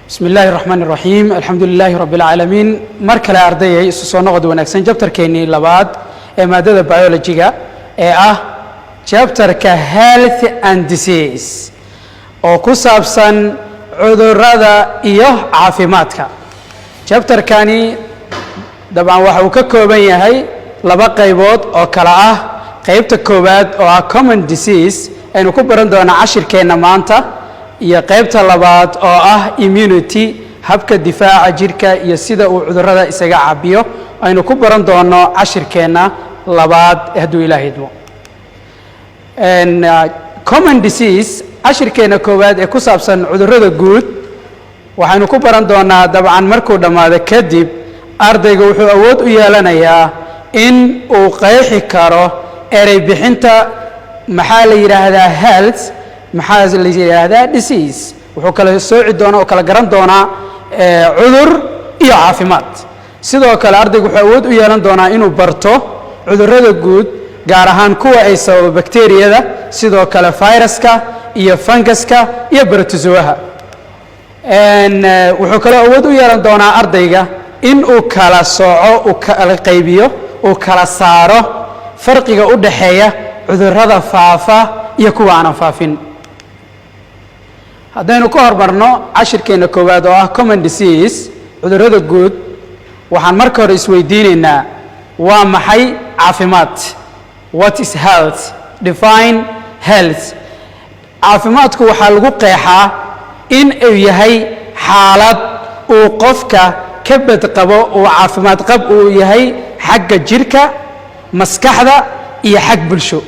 Bismi illaahi raxmaan iraxiim, alxamdu lilaahi rabbi alcaalamiin. Mar kale, ardayay, isu soo noqod wanaagsan. Chapterkeennii labaad ee maadada biology-ga ee ah chapterka health and disease oo ku saabsan cudurrada iyo caafimaadka. Chapterkani dabcan waxa uu ka kooban yahay laba qaybood oo kale ah: qaybta koowaad oo ah common disease, aynu ku baran doonaa cashirkeenna maanta, iyo qaybta labaad oo ah immunity, habka difaaca jirka iyo sida uu cudurrada isaga caabiyo, aynu ku baran doono cashirkeenna labaad hadduu Ilaah idmo. Common disease, cashirkeenna koowaad ee ku saabsan cudurrada guud, waxaynu ku baran doonaa dabcan markuu dhammaado kadib, ardayga wuxuu awood u yeelanayaa in uu qeexi karo erey bixinta: maxaa la yidhaahdaa health, maxaa la yidhaahdaa disease? Wuxuu kala sooci doonaa oo kala garan doonaa cudur iyo caafimaad. Sidoo kale, ardaygu wuxuu awood u yeelan doonaa inuu barto cudurrada guud, gaar ahaan kuwa ay sababo bakteriyada, sidoo kale viruska iyo funguska iyo protozoaha. Wuxuu kaloo awood u yeelan doonaa ardayga in uu kala sooco, uu kala qaybiyo, uu kala saaro farqiga u dhaxeeya cudurrada faafa iyo kuwa aanan faafin. Haddaynu ka hormarno cashirkeenna koowaad oo ah common disease, cudurrada guud, waxaan marka hore isweydiinaynaa: waa maxay caafimaad? What is health? Define health. Caafimaadku waxaa lagu qeexaa in uu yahay xaalad uu qofka ka badqabo, uu caafimaad qab uu yahay xagga jirka, maskaxda iyo xag bulsho.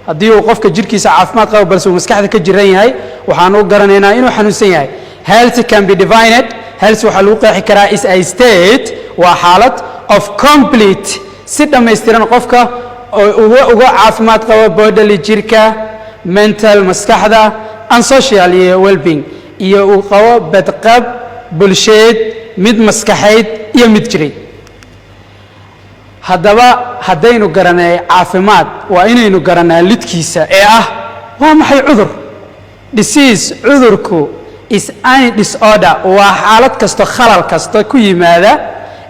Haddii uu qofka jirkiisa caafimaad qabo balse uu maskaxda ka jiran yahay, waxaan u garanaynaa inuu xanuunsan yahay. Health can be defined, health waxaa lagu qeexi karaa, is a state, waa xaalad, of complete, si dhammaystiran qofka oo uga caafimaad qabo, bodily, jirka, mental, maskaxda, and social iyo wellbeing, iyo uu qabo badqab bulsheed, mid maskaxeyd iyo mid jireed. Haddaba, haddaynu garanay caafimaad, waa inaynu garanaa lidkiisa ee ah: waa maxay cudur? Disease, cudurku, is any disorder, waa xaalad kasto, khalal kasta ku yimaada,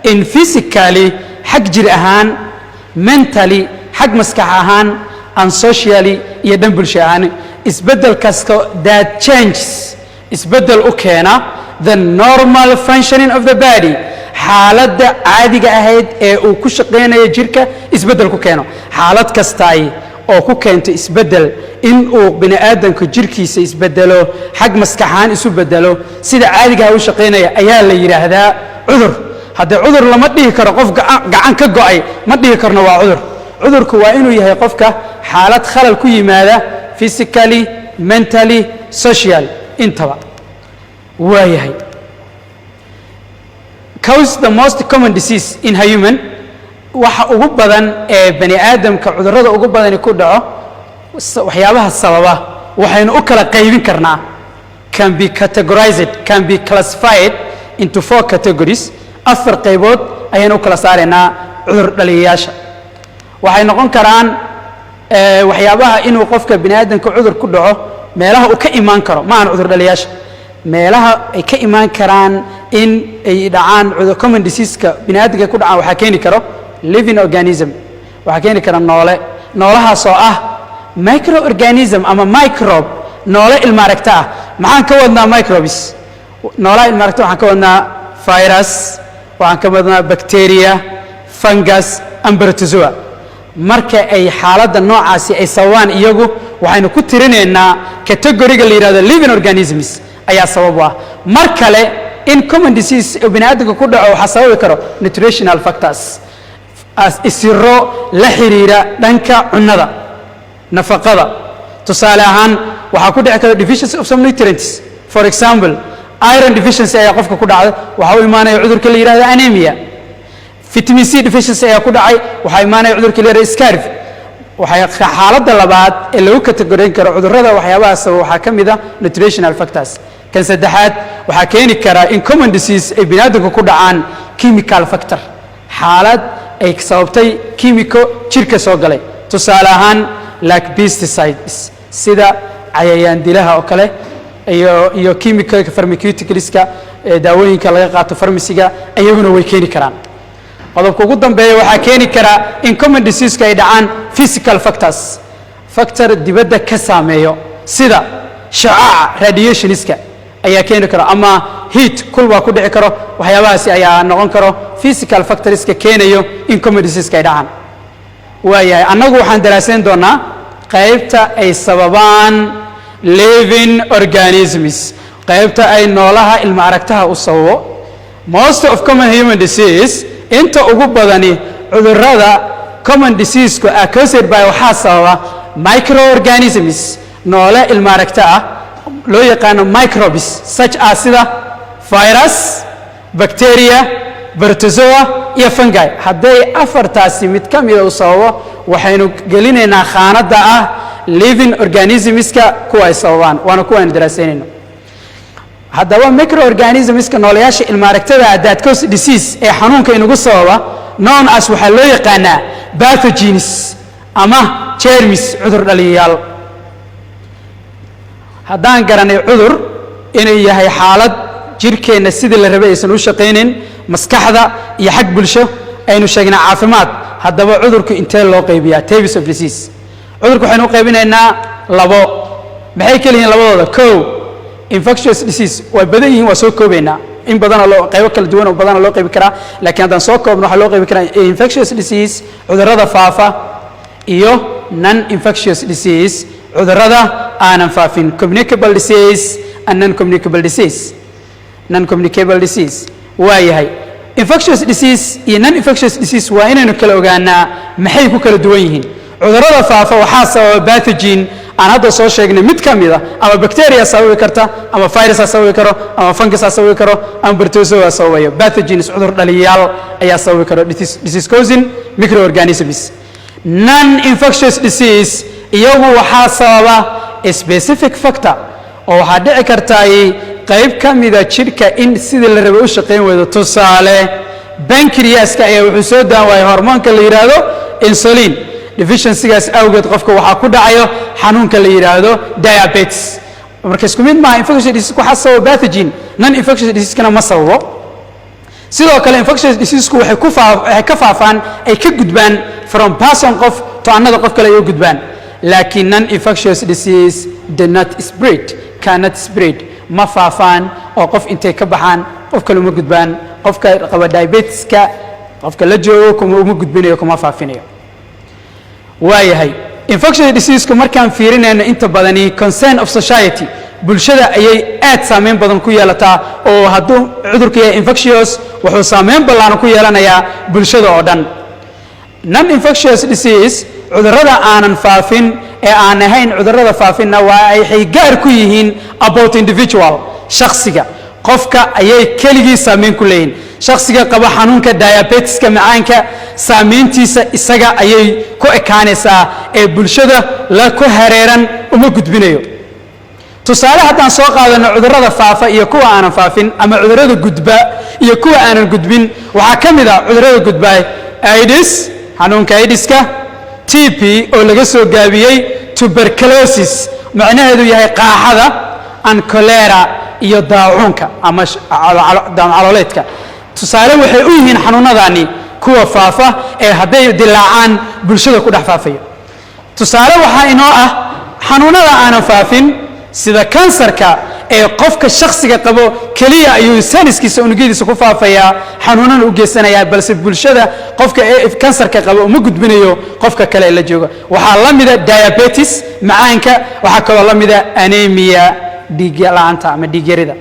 in physically, xag jir ahaan, mentally, xag maskax ahaan, and socially, iyo dhan bulsho ahaan, isbeddel kasta, that changes, isbeddel u keena, the normal functioning of the body, xaaladda caadiga ahayd ee uu ku shaqaynayo jirka isbeddel ku keeno. Xaalad kastaay oo ku keento isbeddel in uu bini aadamka jirkiisa isbedelo, xag maskaxaan isu bedelo, sida caadigaha u shaqaynaya, ayaa la yidhaahdaa cudur. Haddee cudur lama dhihi karo qof gacan ka go'ay, ma dhihi karno waa cudur. Cudurku waa inuu yahay qofka xaalad khalal ku yimaada physically, mentally, social intaba. Waayahay, cause the most common disease in human, waxa ugu badan ee bani aadamka cudurrada ugu badani ku dhaco, waxyaabaha sababa waxaynu u kala qaybin karnaa, can be categorized, can be classified into four categories. Afar qaybood ayaynu u kala saaraynaa cudur dhaliyayaasha. Waxay noqon karaan waxyaabaha inuu qofka bini aadamka cudur ku dhaco, meelaha uu ka imaan karo, ma ahan cudur dhaliyaasha, meelaha ay ka imaan karaan in ay dhacaan cudur, common diseaseka bini aadamka ku dhacaan, waxaa keeni karo living organism, waxaa keeni kara noole, noolahaas oo ah microorganism ama microbe, noole ilmaaragta ah. Maxaan ka wadnaa microbes, noolaha ilmaaragta? Waxaan ka wadnaa virus, waxaan ka wadnaa bacteria, fungus and protozoa. Marka ay xaaladda noocaasi ay sababaan iyagu, waxaynu ku tirinaynaa categoryga la yidhahdo living organisms ayaa sabab u ah. Mar kale, in common disease oo bini aadamka ku dhaco waxaa sababi karo nutritional factors, isiro la xiriira dhanka cunnada, nafaqada. Tusaale ahaan, waxaa ku dhici kara deficiency of some nutrients. For example, iron deficiency ayaa qofka ku dhacda, waxaa u imaanaya cudurka la yidhahdo anemia. Vitamin C deficiency ayaa ku dhacay, waxaa imaanaya cudurka la yidhahdo scurvy. Waxay xaaladda labaad ee lagu categorayn karo cudurrada waxyaabaha sababa waxaa ka mid ah nutritional factors. Kan saddexaad, waxaa keeni karaa in common disease ay biniaadamka ku dhacaan chemical factor, xaalad ay sababtay kimiko jirka soo galay. Tusaale ahaan, like pesticides, sida cayayaan dilaha oo kale. iyo chemical pharmaceuticalska, daawooyinka laga qaato farmasiga, iyaguna way keeni karaan. Qodobka ugu dambeeya waxaa keeni karaa in common diseaseka ay dhacaan physical factors, factor dibadda ka saameeyo, sida shacaaca, radiationska ayaa keeni karo, ama heat, kulbaa ku dhici karo. Waxyaabahaasi ayaa noqon karo physical factorska keenayo in common diseaseka ay dhacaan. Waayahay, annagu waxaan daraasayn doonaa qaybta ay sababaan living organisms, qaybta ay noolaha ilma aragtaha u sababo. Most of common human disease, inta ugu badani cudurrada common diseaseku, are caused by, waxaa sababa, microorganisms, noole ilma aragta ah loo yaqaano microbes, such as, sida virus, bacteria, protozoa iyo fungi. Hadday afartaasi mid ka mida u sababo, waxaynu gelinaynaa khaanadda ah living organismska kuwa ay sababaan, waana kuwa aynu daraasaynayno. Haddaba microorganismska, noolayaasha ilmaaragtada, that cause disease, ee xanuunka inagu sababa, known as, waxaa loo yaqaanaa pathogens ama germs, cudur dhaliyayaal. Haddaan garanay cudur inuu yahay xaalad jirkeenna sidii la rabay aysan u shaqaynin, maskaxda iyo xag bulsho aynu sheegnaa caafimaad. Haddaba cudurku intee loo qaybiyaa? Types of disease. Cudurka waxaynu u qaybinaynaa labo. Maxay kala yihiin labadooda? Kow, infectious disease. Waa badan yihiin, waa soo koobaynaa. In badanoo loo qaybo kala duwan oo badana loo qaybi karaa, laakiin haddaan soo koobno, waxaa loo qaybi karaa infectious disease, cudurrada faafa, iyo non infectious disease, cudurrada aanan faafin, communicable disease and non communicable disease. Non communicable disease. Waa yahay, infectious disease iyo non infectious disease waa inaynu kala ogaanaa maxay ku kala duwan yihiin. Cudurrada faafa waxaa sababa pathogen aan hadda soo sheegnay mid ka mid a, ama bacteria sababi karta, ama virus sababi karo, ama fungus sababi karo, ama protozoa sababayo. Pathogens, cudur dhaliyaal ayaa sababi karo, disease causing microorganisms. Non infectious disease iyagu waxaa sababa specific factor, oo waxaa dhici kartaay qayb ka mida jidhka in sidii la rabay u shaqayn weydo. Tusaale, pancreaska ayaa wuxuu soo daan waayay hormoonka la yidhaahdo insulin deficiencygaas awgeed qofka waxaa ku dhacayo xanuunka la yidhaahdo diabetes. Marka isku mid maaha. Infectious disease waxaa sababa pathogen, non infectious disease-kana ma sababo. Sidoo kale infectious disease-ku waxay ka faafaan, ay ka gudbaan from person, qof, to another, qof kale ay u gudbaan, laakiin non infectious disease do not spread, cannot spread, ma faafaan, oo qof intay ka baxaan qof kale uma gudbaan. Qofka qaba diabetiska qofka la joogo kuma uma gudbinayo, kuma faafinayo. Waayahay, infectious disease-ku markaan fiirinayno, inta badani concern of society, bulshada ayay aad saameyn badan ku yeelataa, oo hadduu cudurku yahay infectious, wuxuu saameyn ballaaran ku yeelanayaa bulshada oo dhan. Non infectious disease, cudurrada aanan faafin ee aan ahayn cudurrada faafinna, waa ay gaar ku yihiin about individual, shakhsiga, qofka ayay keligii saameyn ku leeyihiin. Shakhsiga qaba xanuunka diabetiska, macaanka, saameyntiisa isaga ayay ku ekaanaysaa ee bulshada la ku hareeran uma gudbinayo. Tusaale haddaan soo qaadano cudurrada faafa iyo kuwa aanan faafin, ama cudurrada gudba iyo kuwa aanan gudbin, waxaa ka mid ah cudurrada gudba AIDS, xanuunka AIDSka, TB oo laga soo gaabiyey tuberculosis, macnaheedu yahay qaaxada, and cholera, iyo daacuunka ama daacuun calooleedka. Tusaale waxay u yihiin xanuunadani kuwa faafa ee hadday dilaacaan bulshada ku dhex faafayo. Tusaale waxaa inoo ah xanuunada aanan faafin, sida kansarka, ee qofka shakhsiga qabo keliya ayuu saniskiisa, unugyadiisa ku faafayaa, xanuunana u geysanayaa, balse bulshada qofka ee kansarka qabo uma gudbinayo qofka kale ee la jooga. Waxaa la mida diabetes, macaanka. Waxaa kaloo la mida anemia, dhiig la'aanta ama dhiig yarida.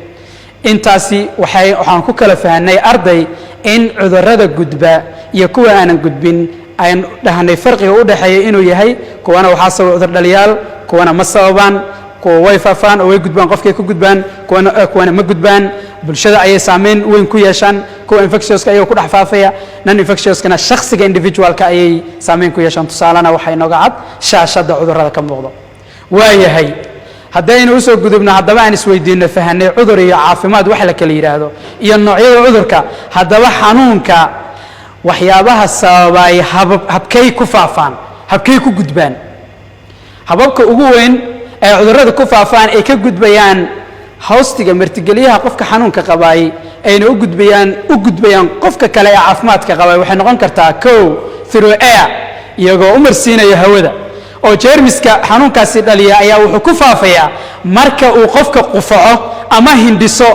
Intaasi waxaan ku kala fahanay, arday, in cudurrada gudba iyo kuwa aanan gudbin ayn dhahnay farqiga u dhexeeya inuu yahay kuwana waxaa sababa cudur dhaliyaal, kuwana ma sababaan, kuwa way faafaan oo way gudbaan, qofkay ku gudbaan, kuwana ma gudbaan, bulshada ayay saameyn weyn ku yeeshaan. Kuwa infectiouska ayagoo ku dhex faafaya, non infectiouskana shakhsiga, individualka, ayay saameyn ku yeeshaan. Tusaalena waxay nooga cad shaashadda cudurrada ka muuqdo. Waayahay, haddaynu usoo gudubno, haddaba aan isweydiino, fahanay cudur iyo caafimaad wax la kala yidhaahdo iyo noocyada cudurka. Haddaba xanuunka waxyaabaha sababay, habkay ku faafaan, habkay ku gudbaan? Hababka ugu weyn ee cudurrada ku faafaan ay ka gudbayaan Hostiga, martigeliyaha qofka xanuunka qabaay ayna u gudbayaan qofka kale ee caafimaadka qabay waxay noqon kartaa kow, through air, iyagoo u marsiinaya hawada, oo jeermiska xanuunkaasi dhaliya ayaa wuxuu ku faafayaa marka uu qofka qufaco ama hindhiso.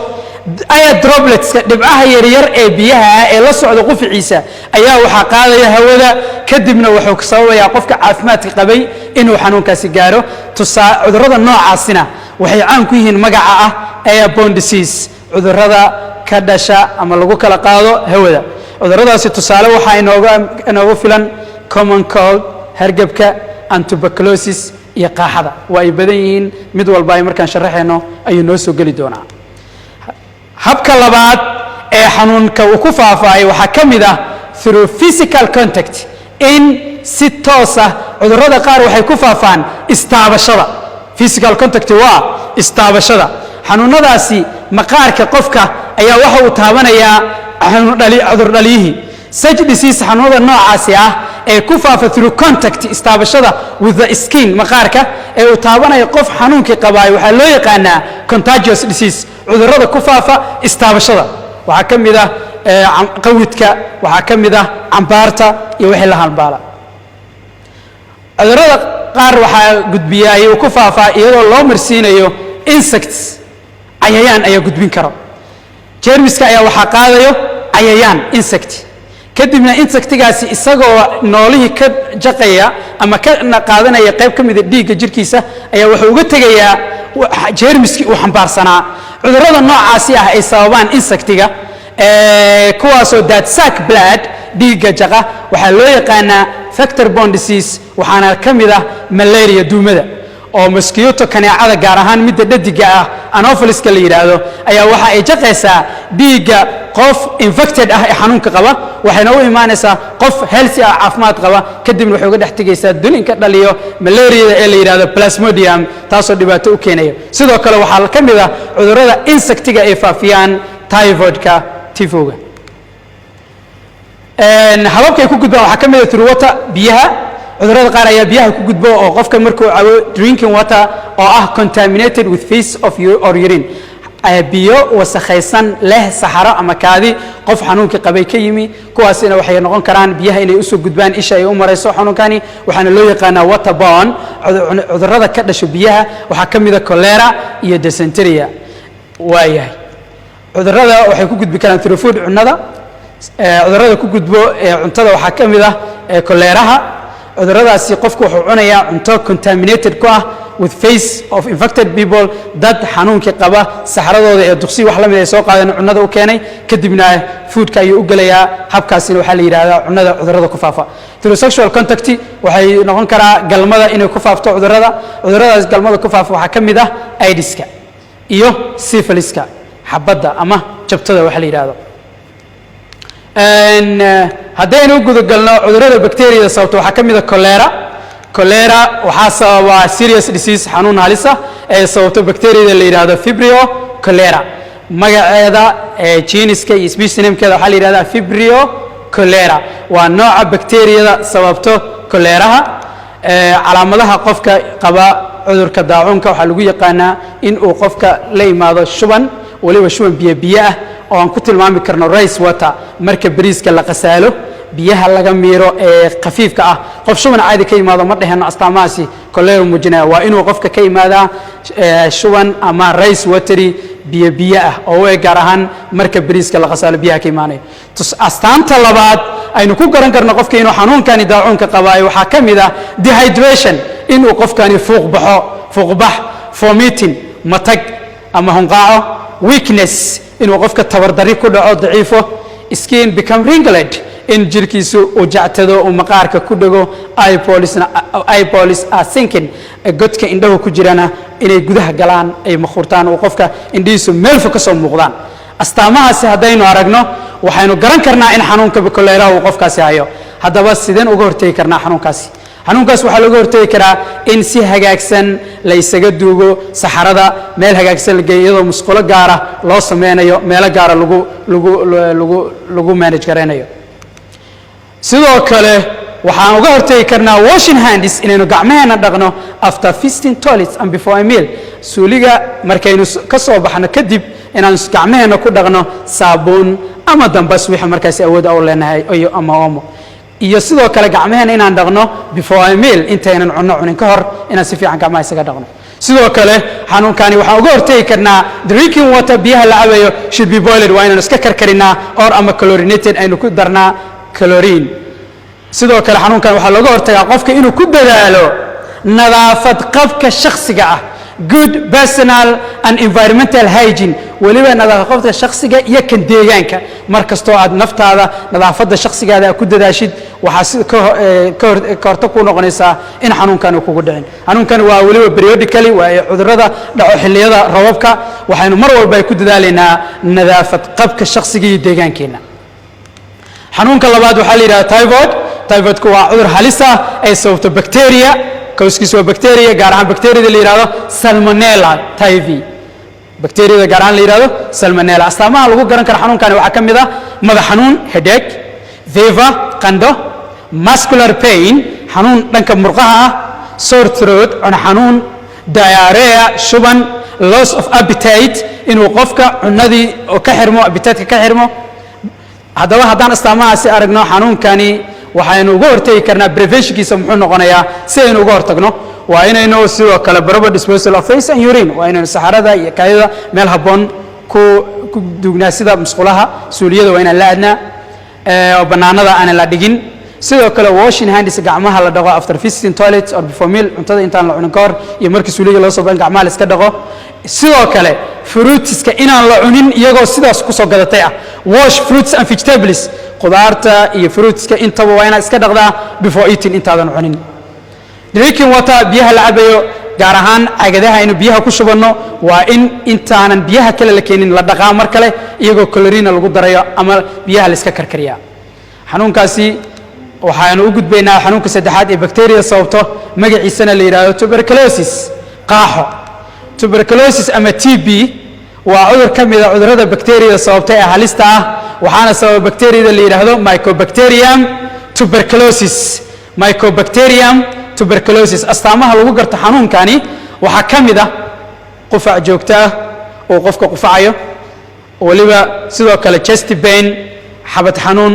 Air dropletska, dhibcaha yaryar ee biyaha ah ee la socda qufaciisa, ayaa waxaa qaadaya hawada, kadibna wuxuu sababayaa qofka caafimaadka qabay inuu xanuunkaasi gaaro. Cudurrada noocaasina waxay caan ku yihiin magaca ah airborne disease, cudurrada ka dhasha ama lagu kala qaado hawada. Cudurradaasi tusaale waxaa inoogu filan common cold, hargebka, and tuberculosis iyo qaaxada. Waa ay badan yihiin, mid walba ay markaan sharaxayno ayuu noo soo geli doonaa. Habka labaad ee xanuunka uu ku faafaayo waxaa ka mid ah through physical contact, in si toos ah. Cudurrada qaar waxay ku faafaan istaabashada. Physical contact waa istaabashada. Xanuunadaasi maqaarka qofka ayaa waxa uu taabanayaa cudur dhaliyihii. Such disease, xanuunada noocaasi ah ee ku faafa through contact, istaabashada, with the skin, maqaarka ee uu taabanayo qof xanuunkii qabaayo, waxaa loo yaqaanaa contagious disease. Cudurrada ku faafa istaabashada waxaa ka mid ah qawidka, waxaa ka mid ah cambaarta iyo wixii la halmaala. Cudurrada qaar waxaa gudbiya ayuu ku faafaa iyadoo loo marsiinayo insects, cayayaan ayaa gudbin karo. Jeermiska ayaa waxaa qaadayo cayayaan, insect. Kadibna insectigaasi isagoo noolihii ka jaqaya ama ka qaadanaya qayb ka mida dhiigga jirkiisa ayaa wuxuu uga tegayaa jeermiskii uu xambaarsanaa. Cudurrada noocaasi ah ay sababaan insectiga, kuwaasoo that suck blood, dhiigga jaqa, waxaa loo yaqaanaa vector borne disease. Waxaana ka mid ah malaria, duumada, oo mosquito, kaneecada, gaar ahaan midda dhadiga ah, anopheliska la yidhaahdo, ayaa waxa ay jaqaysaa dhiigga qof infected ah ee xanuunka qaba, waxayna u imaanaysaa qof healthy ah, caafimaad qaba. Kadibna waxay uga dhex tegaysaa dulinka dhaliyo malariada ee la yidhahdo Plasmodium, taasoo dhibaato u keenaya. Sidoo kale waxaa ka mid ah cudurrada insectiga ay faafiyaan typhoidka, tifoga. Hababka ay ku gudbaan waxaa ka mid ah through water, biyaha. Cudurrada qaar ayaa biyaha ku gudbo, oo qofka markuu cabo drinking water oo ah contaminated with feces of or urine, biyo wasakhaysan leh saxaro ama kaadi qof xanuunkii qabay ka yimi, kuwaasina waxay noqon karaan biyaha inay usoo gudbaan, isha ay u marayso xanuunkani, waxaana loo yaqaanaa waterborne. Cudurrada ka dhasho biyaha waxaa ka mida cholera iyo dysentery. Waayahay, cudurrada waxay ku gudbi karaan through food, cunnada. Cudurrada ku gudbo cuntada waxaa ka mid ah koleeraha. Cudurradaasi qofku wuxuu cunayaa cunto contaminated ku ah with feces of infected people, dad xanuunkii qaba saxradooda ee duqsi wax la mid ay soo qaadeen cunnada u keenay, kadibna foodka ayuu u gelayaa. Habkaasina waxaa la yidhahdaa cunnada cudurrada ku faafa. Through sexual contact waxay noqon karaa galmada inay ku faafto cudurrada. Cudurradaas galmada ku faafa waxaa ka mid ah AIDSka iyo syphiliska, xabadda ama jabtada waxa la yidhahdo. Haddaynu u gudagalno cudurrada bacteriyada sababto, waxaa ka mid a cholera. Cholera waxaa sababa serious disease, xanuun halisa ee sababto bacteriyada la yidhahdo Vibrio cholera. Magaceeda genuska iyo species namekeeda waxaa la yidhahdaa Vibrio cholera, waa nooca bacteriyada sababto choleeraha. Calaamadaha qofka qaba cudurka daacuunka waxaa lagu yaqaanaa in uu qofka la imaado shuban, weliba shuban biyo biyo ah oo aan ku tilmaami karno rice water, marka bariiska la qasaalo biyaha laga miiro ee khafiifka ah. Qof shuban caadi ka yimaado ma dheheno astaamahaasi kolera muujinaya. Waa inuu qofka ka yimaadaa shuban ama rice watery, biyo biyo ah oo u eg gaar ahaan marka bariiska la qasaalo biyaha ka imaanayo. Astaanta labaad aynu ku garan karno qofka inuu xanuunkani daacuunka qabaayo waxaa ka mid ah dehydration, inuu qofkani fuuq baxo, fuuqbax, vomiting, matag ama hunqaaco, weakness, inuu qofka tabardarri ku dhaco, daciifo, skin become wrinkled, in jirkiisu uu jactado, uu maqaarka ku dhego, eyeballs are sinking, godka indhahu ku jirana inay gudaha galaan, ay makhurtaan, uu qofka indhihiisu meel fog ka soo muuqdaan. Astaamahaasi haddaynu aragno, waxaynu garan karnaa in xanuunka koleeraha uu qofkaasi hayo. Haddaba sideen uga hortegi karnaa xanuunkaasi? Xanuunkaas waxaa looga hortegi karaa in si hagaagsan la isaga duugo saxarada, meel hagaagsan la geeyo, iyadoo musqulo gaara loo sameynayo, meelo gaara lagu manage garaynayo. Sidoo kale Waxaan uga hortagi karnaa washing hands, inaynu gacmaheena dhaqno, after visiting toilets and before a meal, suuliga markaynu ka soo baxno kadib inaan gacmaheena ku dhaqno saabuun ama dambas, wixii markaasi awood u leenahay, iyo ama Omo. Iyo sidoo kale gacmaheena inaan dhaqno before a meal, intaynan cunno cunin ka hor inaan si fiican gacmaha isaga dhaqno. Sidoo kale xanuunkani waxaan uga hortagi karnaa drinking water, biyaha la cabayo should be boiled, waa inaynu iska karkarinaa, or ama chlorinated, aynu ku darnaa chlorine. Sidoo kale xanuunkan waxaa looga hortagaa qofka inuu ku dadaalo nadaafad qabka shakhsiga ah, good personal and environmental hygiene, weliba nadaafad qabka shakhsiga iyo kan deegaanka. Mar kastoo aad naftaada nadaafadda shakhsigaada aad ku dadaashid, waxaa si ka hortag ku noqonaysaa in xanuunkan uu kugu dhicin. Xanuunkan waa weliba periodically, waa ay cudurrada dhaco xilliyada roobabka. Waxaynu mar walba ay ku dadaalaynaa nadaafad qabka shakhsiga iyo deegaankeenna. Xanuunka labaad waxaa la yidhahda typhoid. Typhoidku waa cudur halis ah ay sababto bacteria. Cause-kiisu waa bacteria, gaar ahaan bacteriada la yidhahdo Salmonella typhi, bacteriada gaar ahaan la yidhahdo Salmonella. Astaamaha lagu garan karo xanuunkani waxaa ka mid ah madax xanuun, headache, fever, qandho, muscular pain, xanuun dhanka murqaha ah, sore throat, cuno xanuun, diarrhea, shuban, loss of appetite, inuu qofka cunadii oo ka xirmo, appetite ka xirmo. Haddaba haddaan astaamahaasi aragno xanuunkani, waxaynu uga hortegi karnaa, preventionkiisa muxuu noqonayaa? Si aynu uga hortagno, waa inaynu sidoo kale proper disposal of feces and urine, waa inaynu saxarada iyo kaadida meel habboon ku duugnaa, sida musqulaha, suuliyada waa inaan la aadnaa oo bannaanada aanan la dhigin. Sidoo kale washing hands, gacmaha la dhaqo, after visiting toilets or before meal, cuntada intaan la cunin ka hor iyo markii suuliga loo soo baxin gacmaha la iska dhaqo. Sidoo kale fruitska inaan la cunin iyagoo sidaas kusoo gadatay ah. Wash fruits and vegetables, khudaarta iyo fruitska intaba waa inaad iska dhaqdaa before eating, intaadan cunin. Drinking water, biyaha la cabayo, gaar ahaan cagadaha aynu biyaha ku shubanno, waa in intaanan biyaha kale la keenin la dhaqaa mar kale, iyagoo chlorine lagu darayo ama biyaha la iska karkariyaa. Xanuunkaasi waxaanu u gudbaynaa xanuunka saddexaad ee bacteria sababto, magaciisana la yidhaahdo tuberculosis, qaaxo. Tuberculosis ama TB waa cudur ka mida cudurrada bacteriada sababta ee halista ah, waxaana sababa bacteriada la yidhaahdo Mycobacterium tuberculosis, Mycobacterium tuberculosis. Astaamaha lagu garto xanuunkani waxaa ka mid ah qufac joogto ah uu qofka qufacayo, weliba sidoo kale chest pain, xabad xanuun,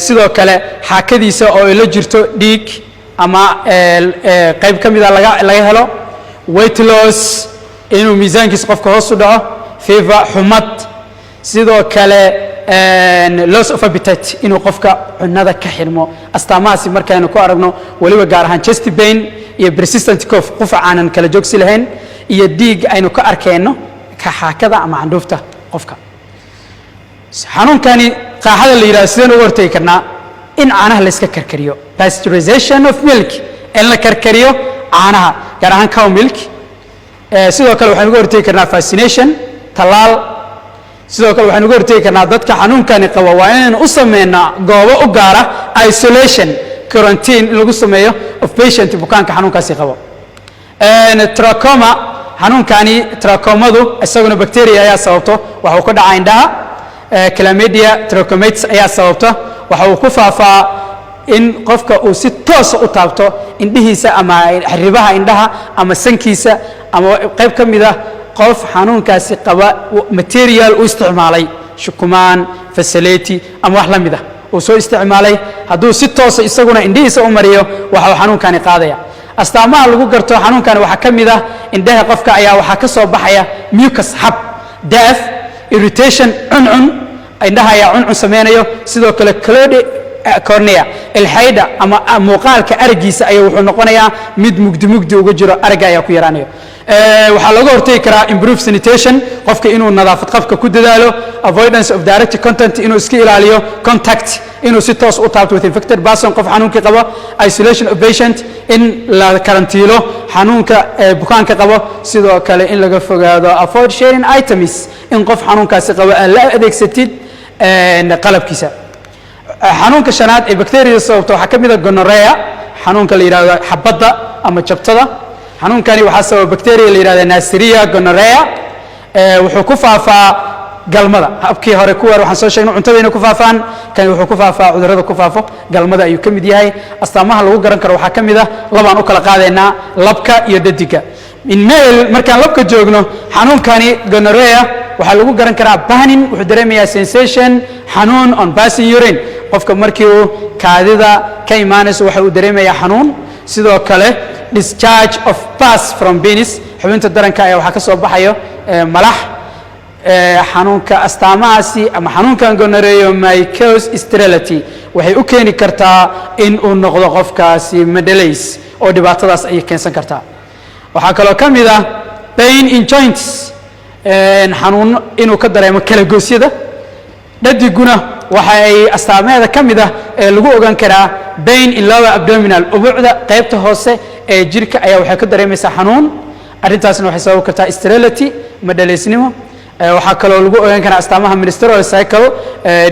sidoo kale xaakadiisa oo ay la jirto dhiig ama qayb ka mida laga helo, weight loss, inuu miisaankiisa qofka hoos u dhaco, fever, xumad, sidoo kale loss of appetite, inuu qofka cunada ka xirmo. Astaamahaasi markaynu ku aragno, weliba gaar ahaan chest pain iyo persistent cough, qufac aanan kala joogsi lahayn, iyo dhiig aynu ka arkayno ka xaakada ama candhuufta qofka. Xanuunkani qaaxada la yidhahdo sideen uga hortagi karnaa? In caanaha la iska karkariyo, pasteurization of milk, in la karkariyo caanaha, gaar ahaan cow milk. Sidoo kale waxaynu uga hortegi karnaa vaccination, tallaal. Sidoo kale waxaynu uga hortegi karnaa dadka xanuunkani qaba waa inaynu u sameynaa goobo u gaara, isolation, quarantine in lagu sameeyo of patient, bukaanka xanuunkaasi qabo. Trachoma, xanuunkani trachomadu isaguna bacteria ayaa sababto. Waxa uu ka dhacaa indhaha. Chlamydia trachomatis ayaa sababta. Waxa uu ku faafaa in qofka uu si toosa u taabto indhihiisa ama xiribaha indhaha ama sankiisa ama qayb ka mid ah qof xanuunkaasi qaba material uu isticmaalay, shukumaan, fasaleti ama wax la mid ah uu soo isticmaalay. Hadduu si toosa isaguna indhihiisa u mariyo, waxa uu xanuunkani qaadaya. Astaamaha lagu garto xanuunkani waxaa ka mid ah indhaha qofka ayaa waxaa ka soo baxaya mucus, xab, daaf, irritation, cuncun, indhaha ayaa cuncun sameynayo. Sidoo kale cloudy cornea, ilxaydha ama muuqaalka araggiisa ayaa wuxuu noqonayaa mid mugdi mugdi uga jiro, aragga ayaa ku yaraanayo. Waxaa looga hortagi karaa improve sanitation, qofka inuu nadaafad qabka ku dadaalo, avoidance of direct contact, inuu iska ilaaliyo contact, inuu si toos u taabto with infected person, qof xanuunkii qabo, isolation of patient, in la karantiilo xanuunka bukaanka qabo. Sidoo kale in laga fogaado, avoid sharing items, in qof xanuunkaasi qabo aad la adeegsatid qalabkiisa. Xanuunka shanaad ee bacteria sababta waxaa ka mid a gonorrhea, xanuunka la yidhahdo xabadda ama jabtada. Xanuunkani waxaa sababa bacteria la yidhahda Neisseria gonorrhea. Wuxuu ku faafaa Galmada. Habkii hore kuwa waxaan soo sheegnay cuntada inay ku faafaan. Kani wuxuu ku faafaa, cudurrada ku faafo galmada ayuu ka mid yahay. Astaamaha lagu garan karo waxaa ka mid ah, labaan u kala qaadaynaa, labka iyo dhadiga. In male, markaan labka joogno, xanuunkani gonorrhea waxaa lagu garan karaa burning, wuxuu dareemayaa sensation xanuun on passing urine. Qofka markii uu kaadida ka imaanayso waxa uu dareemayaa xanuun. Sidoo kale discharge of pus from penis, xubinta taranka ayaa waxaa ka soo baxayo malax. Xanuunka astaamahaasi ama xanuunkan gonorrhea may cause sterility, waxay u keeni kartaa in uu noqdo qofkaasi madhalays oo dhibaatadaas ayay keensan kartaa. Waxaa kaloo ka mid ah pain in joints, xanuun inuu ka dareemo kalagoosyada. Dhadiguna waxa ay astaamaheeda ka mid ah ee lagu ogaan karaa pain in lower abdominal, ubucda qaybta hoose ee jirka ayaa waxay ka dareemaysaa xanuun. Arrintaasna waxay sababi kartaa sterility, madhalaysnimo. Waxaa kaloo lagu ogaan karaa astaamaha menstrual cycle,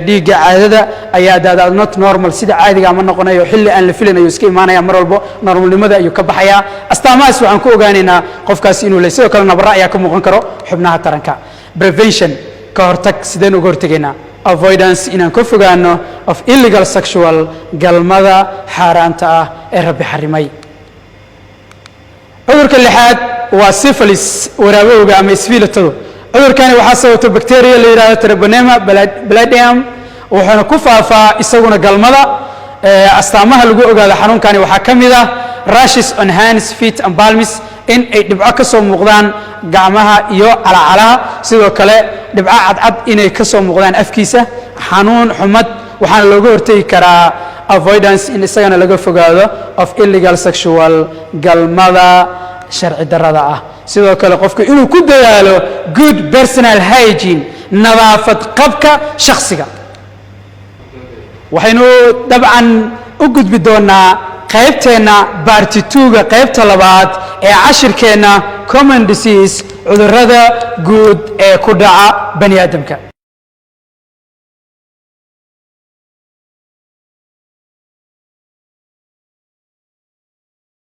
dhiigga caadada ayaa daada not normal, sida caadiga ma noqonayo, xilli aan la filayn ayuu iska imaanaya, mar walbo normalnimada ayuu ka baxayaa. Astaamahaas waxaan ku ogaanaynaa qofkaasi inuu leh. Sidoo kale nabaro ayaa ka muuqan karo xubnaha taranka. Prevention, ka hortag, sideen uga hortegaynaa? Avoidance, inaan ka fogaano of illegal sexual, galmada xaaraanta ah ee Rabbi xarimay. Cudurka lixaad waa syphilis, waraabowga ama isfiilatadu. Cudurkani waxaa sababta bacteria la yidhahdo Treponema pallidum, wuxuuna ku faafaa isaguna galmada. Astaamaha lagu ogaado xanuunkani waxaa ka mid ah rashes on hands, feet and palms, in ay dhibco ka soo muuqdaan gacmaha iyo calacalaha. Sidoo kale dhibco cadcad inay ka soo muuqdaan afkiisa, xanuun, xumad. Waxaana looga hortegi karaa avoidance, in isagana laga fogaado of illegal sexual, galmada sharci darrada ah. Sidoo kale qofku inuu ku dadaalo good personal hygiene, nadaafad qabka shakhsiga. Waxaynu dabcan u gudbi doonaa qaybteenna part two-ga, qaybta labaad ee cashirkeenna common disease, cudurrada guud ee ku dhaca bani aadamka.